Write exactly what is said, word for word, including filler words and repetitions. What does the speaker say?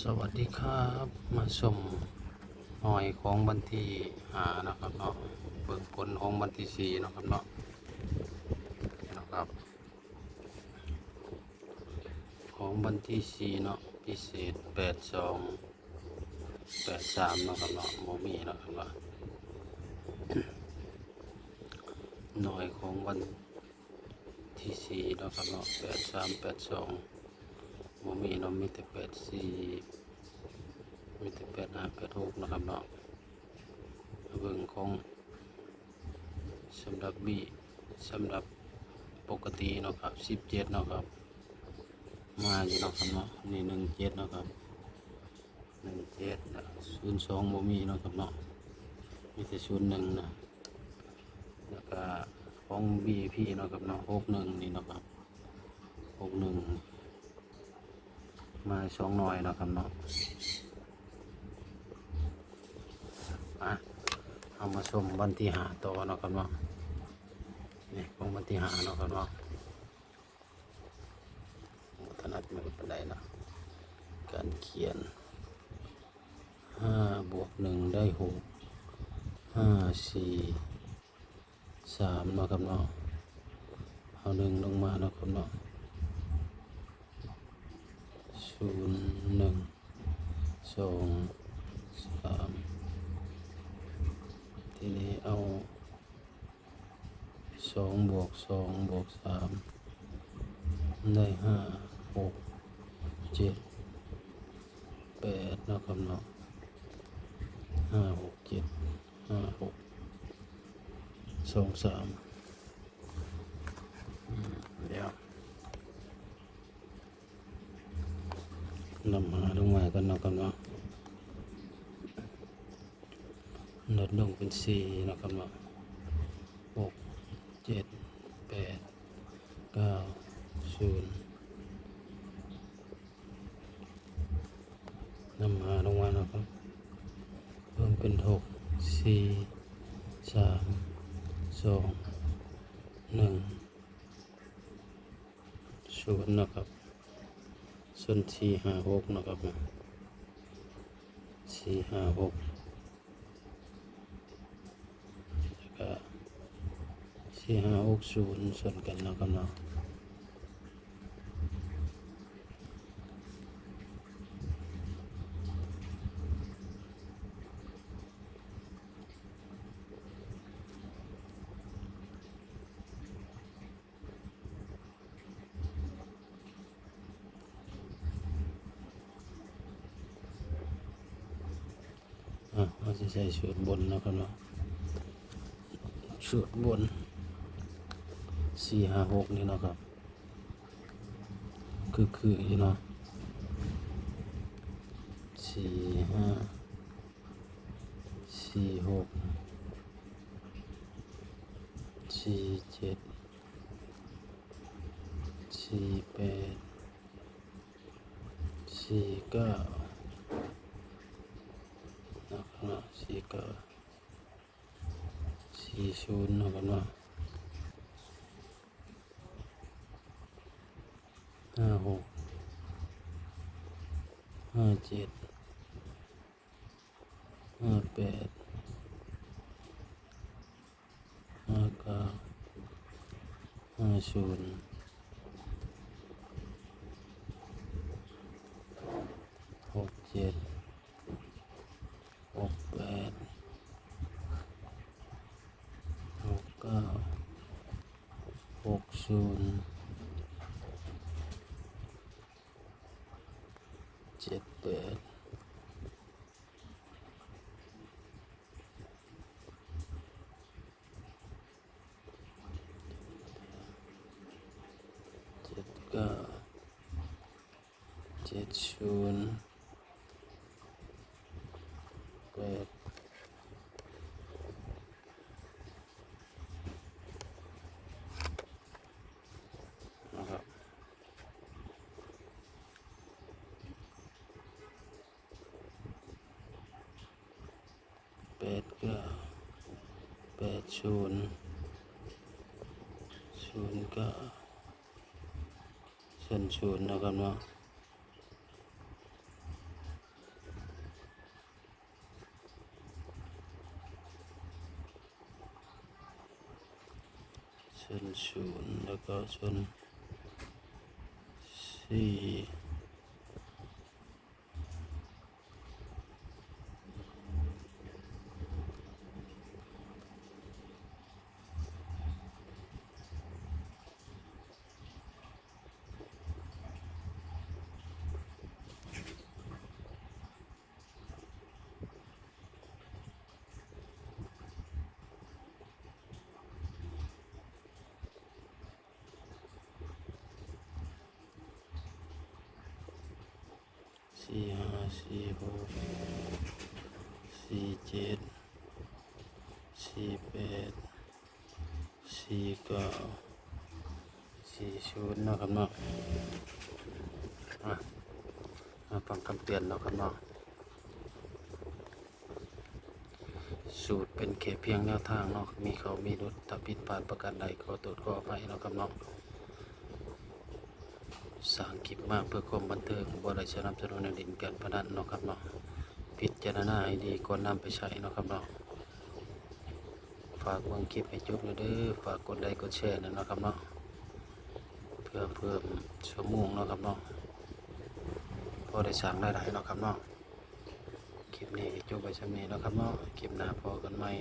สวัสดีครับ มาชมหน่วยของวันที่ห้านะครับเนาะ เบิ่งผลของวันที่สี่นะครับเนาะ นะครับ ของวันที่สี่เนาะ พิเศษแปดสอง แปดสามเนาะครับเนาะ บ่มีเนาะครับเนาะ หน่วยของวันที่สี่เนาะครับเนาะ แปดสาม แปดสอง บ่มีเนาะ มีแต่แปดสี่ มีแต่แปดห้า แปดหกเนาะครับเนาะ เบิ่งของ สำหรับบี สำหรับปกติเนาะครับ สิบเจ็ดเนาะครับ มาอยู่เนาะครับเนาะ นี่ หนึ่งเจ็ดเนาะครับ หนึ่งเจ็ด ศูนย์สอง บ่มีเนาะครับเนาะ มีแต่ ศูนย์หนึ่ง นะ แล้วก็ของ วี ไอ พี เนาะครับเนาะ หกหนึ่ง นี่เนาะครับ หกหนึ่ง มาสองหน่วยเนาะครับเนาะ อ่ะ เอามาชมวันที่ห้าต่อเนาะครับเนาะ นี่ของวันที่ห้าเนาะครับเนาะ บ่ถนัดมือปานใดนะ การเขียน ห้าบวกหนึ่งได้หก ห้า สี่ สามเนาะครับเนาะ เอา หนึ่ง ลงมาเนาะครับเนาะ ศูนย์ หนึ่ง สอง สาม ทีนี้เอา สอง บวก สอง บวก สาม ได้ ห้า หก เจ็ด แปดเนาะครับเนาะ ห้า หก เจ็ด ห้า หก สอง สาม อืม เดี๋ยว นำหาลงมากันเนาะครับเนาะ ลดลงเป็น สี่เนาะครับเนาะ หก เจ็ด แปด เก้า ศูนย์ นำหาลงมาเนาะครับ เพิ่มเป็น หก สี่ สาม สอง หนึ่ง ศูนย์เนาะครับ ส่วน สี่ ห้า หกเนาะครับ สี่ ห้า หก แล้วก็ สี่ ห้า หก ศูนย์ ส่วนกันเนาะครับเนาะ อ่ะ เราจะใส่สูตรบนเนาะครับเนาะ สูตรบน สี่ ห้า หก นี่เนาะครับ คือ คืออยู่เนาะ สี่ ห้า สี่ หก สี่ เจ็ด สี่ แปด สี่ เก้า นะครับเนาะ สี่ เก้า สี่ ศูนย์ นะครับเนาะ ห้า หก ห้า เจ็ด ห้า แปด ห้า เก้า ห้า ศูนย์ หก เจ็ด หก แปด หก เก้า หก ศูนย์ เจ็ด แปด เจ็ด เก้า เจ็ด ศูนย์ แปด นะครับ แปด เก้า แปด ศูนย์ ศูนย์ เก้า ส่วน ศูนย์ นะครับเนาะ ส่วนศูนย์ แล้วก็ส่วนสี่ สี่ห้า สี่หก สี่เจ็ด สี่แปด สี่เก้า สี่ศูนย์ เนาะครับเนาะ อ่ะ มาฟังคำเตือนเนาะครับเนาะ สูตรเป็นแค่เพียงแนวทางเนาะ มีเข้ามีหลุด ถ้าผิดพลาดประการใดขอโทษขออภัยเนาะครับเนาะ สร้างคลิปมาเพื่อความบันเทิง บ่ได้สนับสนุนให้เล่นการพนันเนาะครับเนาะ พิจารณาให้ดีก่อนนำไปใช้เนาะครับเนาะ ฝากเบิ่งคลิปให้จบเลยเด้อ ฝากกดไลค์กดแชร์หน่อยเนาะครับเนาะ เพื่อเพิ่มชั่วโมงเนาะครับเนาะ พอได้สร้างรายได้เนาะครับเนาะ คลิปนี้ก็จบไว้ส่ำนี้เนาะครับเนาะ คลิปหน้าพอกันใหม่